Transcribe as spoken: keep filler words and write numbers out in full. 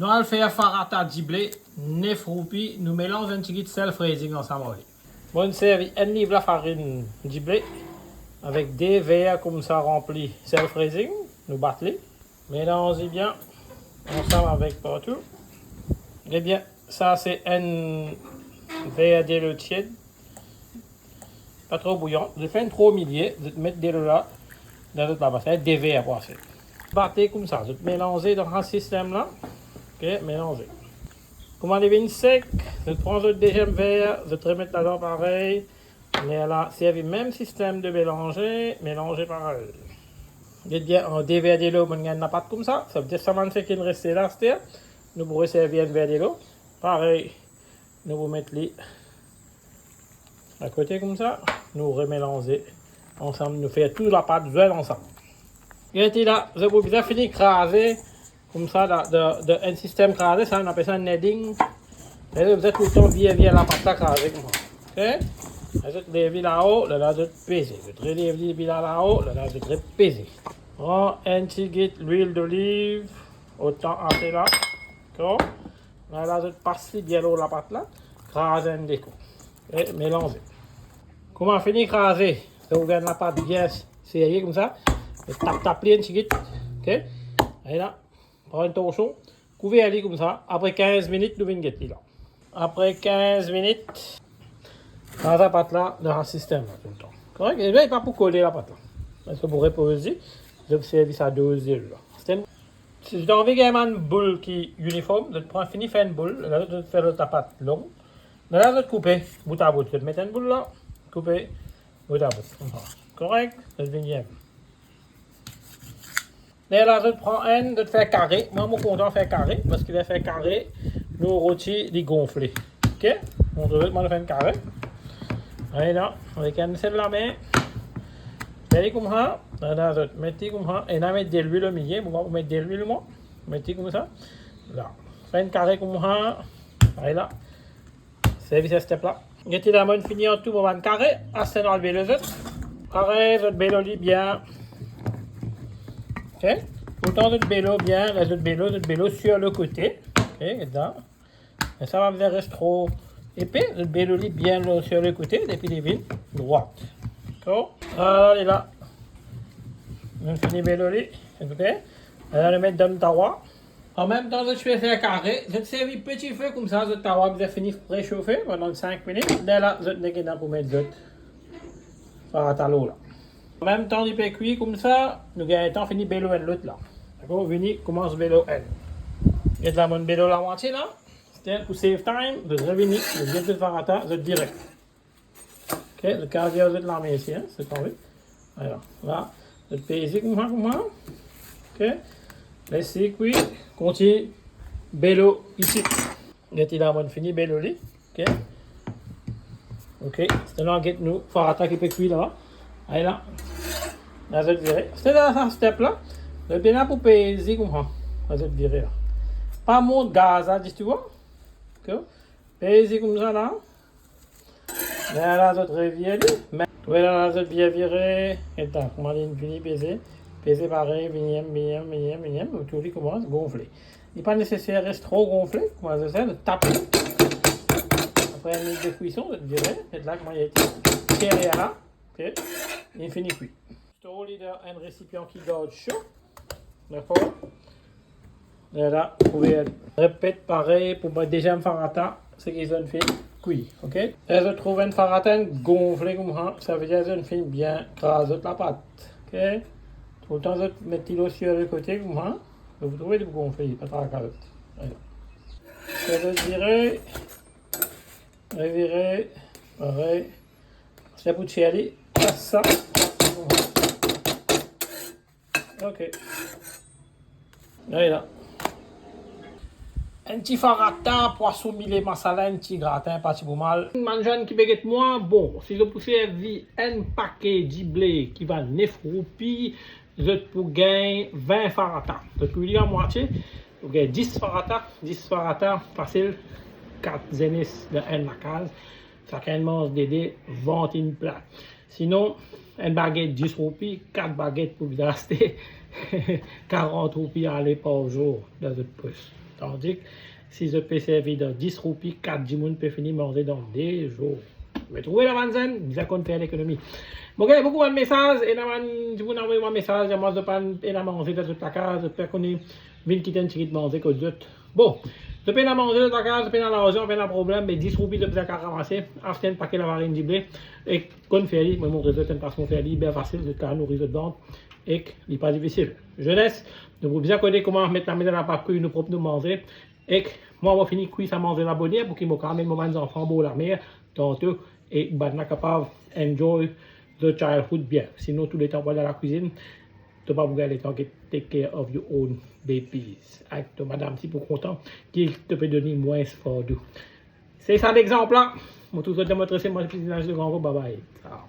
Nou al fer farata dible, nef roupi, nou melanz enn tigit self raising ansam ar li. Mo servi enn liv lafarinn dible avek de ver koumsa ranpli self raising, nou bat li. Melanz li bien ansam avek partou. Ebien, sa se enn ver delo tied, pa tro bouyan. Zot fer enn tro milie, zot met delo la dan zot labasin, de ver pou ase. Bat li koumsa, zot melanze dan sa sistem la. Ok, melanze. Kouma li vinn sek, zot pran zot deziem ver, zot remet ladan parey. Lerla servi mem sistem de melanze, melanze parey. Get bien, an de ver delo, mo'nn gagn lapat koumsa. Sa vedir sa bann sek inn reste la, aster, nou pou reservi enn ver delo. Parey, nou pou met li akote koumsa, nou remelanze ansam, nou fer tou lapat zwel ansam. Gete la, zot pou bizin fini kraze koumsa, la, dan, dan enn sistem kraze, sa, nou apel sa kneading. Lerla zot toultan vire, vire lapat la kraze koumsa. Ok? Lerla zot lev li lao, lerla zot peze. Zot relev li depi la, lao, lerla zot repeze. Pran enn tigit lwil doliv, otan ase la. Dakor? Lerla zot pas li bien lor lapat la, kraz enn de kou. E melanze. Kouma fini kraze, zot trouv enn lapat bien serye koumsa, zot tap, tap li enn tigit. Ok? Ala, pran enn torson, kouver li koumsa, apre kinz minit, nou vinn get li la. Apre kinz minit, kraz lapat la dan sa sistem la toultan. Korek? E li pa pou kole lapat la. Parski pou repoz li, zot servi sa doz delo la. Sistem. Si zot anvi gagn bann boul ki iniform, zot pran, fini fer enn boul, lerla zot fer lot lapat long. Lerla zot koupe bout a bout. Zot met enn boul la, koupe bout a bout. Koumsa. Korek? Zot vinn bien. Lerla zot pran enn, zot fer kare. Mwa, mo kontan fer kare, parski ler fer kare, nou roti li gonfle. Ok? Montre zot, mo fer enn kare. Ala, avek enn sel lame. Fer li koumsa, lerla zot met li koumsa, ena met delwil omilie, mo pa pou met delwil mwa. Met li koumsa. La. Fer enn kare koumsa. Ala. Servi sa step la. Gete la, mo'nn fini ar tou mo bann kare, aster nou al belo zot. Parey, zot belo li bien. Ok? Otan zot belo bien, ler zot belo, zot belo sur le kote. Ok, get la. E sa pa bizin res tro epe, zot belo li bien lor, sur le kote, depi li vinn drwat. Dakor? Ala, li la. Nou fini belo li, ok? Ala, nou met dan tawa. Anmemtan zot pe fer kare, zot servi peti fe koumsa, zot tawa bizin fini resofe pandan sink minit. Lerla zot nek ena pou met zot farata lor la. Anmemtan li pe kwi koumsa, nou gagn letan fini belo enn lot la. Dakor? Vini koumans belo enn. Get la, mo'nn belo lamwatie la. Aster pou save time, zot revini, zot get zot farata, zot vire. Ok, zot kapav vire zot lame osi, hein, si zot anvi. Ala, la, zot peze koumsa, koumsa. Ok, les li kwi, kontign belo isi. Gete la, mo'nn fini belo li. Ok. Ok, aster nou al get nou farata ki pe kwi la. Ala. La zot vire. Se la, sa step la. Zot bizin pou peze koumsa. La zot vire la. Pa mont gaz la ditou, hein. Ok. Peze koumsa la. Lerla zot revire li. Me, lerla zot vire, vire. Eta, kouma li vini peze. Peze parey, vini, vini, vini, vini. Otour li koumans gonfle. Li pa neseser res tro gonfle. Kouma zot fer, zot tap li. Apre enn minit de kwison, zot vire. Eta, kouma li ete serye la. Ok. Li fini kwi. Stor li dan enn resipian ki gard so. Dakor? Lerla, kouver. Repet parey pou mo deziem farata, seki zot finn kwi, ok? Ler zot trouv enn farata inn gonfle koumsa, savedir zot finn bien kraz zot lapat, ok? Toultan zot met li lor sur le kote koumsa, zot pou trouve li pou gonfle, pa traka zot. Ala. Ler zot vire, revire, parey. Se pou tir li, pas sa. Ok. Ala. Enn ti farata, pwason mile masala, enn ti gratin, pa ti pou mal. Bann zot ki pe get mwa, bon, si zot pou servi enn pake dible ki val nef roupi, zot pou gagn vin farata. Zot pou li amwatie, zot gagn dis farata, dis farata, fasil, kat zenes dan enn lakaz. Sakenn manz de de, vant inn plin. Sinon, enn baget dis roupi, kat baget pou bizin aste karant roupi ale par zour dan zot pos. Tandis si zot pe servi dan dis roupi, kat dimoun pe fini manze dan de zour. Mo trouve la bann zenn, bizin konn fer lekonomi. Mo gagn boukou bann mesaz, ena bann dimoun avoy mwa mesaz, dir mwa zot pa'nn ena manze dan zot lakaz, zot pe kone vinn kit enn tigit manze kot zot. Bon, zot pena manze dan zot lakaz, zot pena larzan, pena problem, me dis roupi zot bizin kapav ramase, aste enn pake lafarin dible, ek konn fer li, mo montre zot enn fason fer li, bien fasil, zot kapav nouri zot vant, ek li pa difisil. Zenes, nou pou bizin kone kouma met lame dan lapap, kwi nou prop nou manze, ek mwa, mo fini kwi sa manze la boner, pou ki mo kapav amenn mo bann zanfan bor lamer tanto, e bannla kapav enjoy the childhood bien. Sinon, touletan pou al dan lakwizinn, to pa pou gagn letan ki take care of your own babies. Ek to madam ti pou kontan, ki to pe donn li mwins fardo. Se sa lexanp la, mo trouv zot dan mo trese, mo se Petit Linge de Grand Gaube, bye bye. Ciao.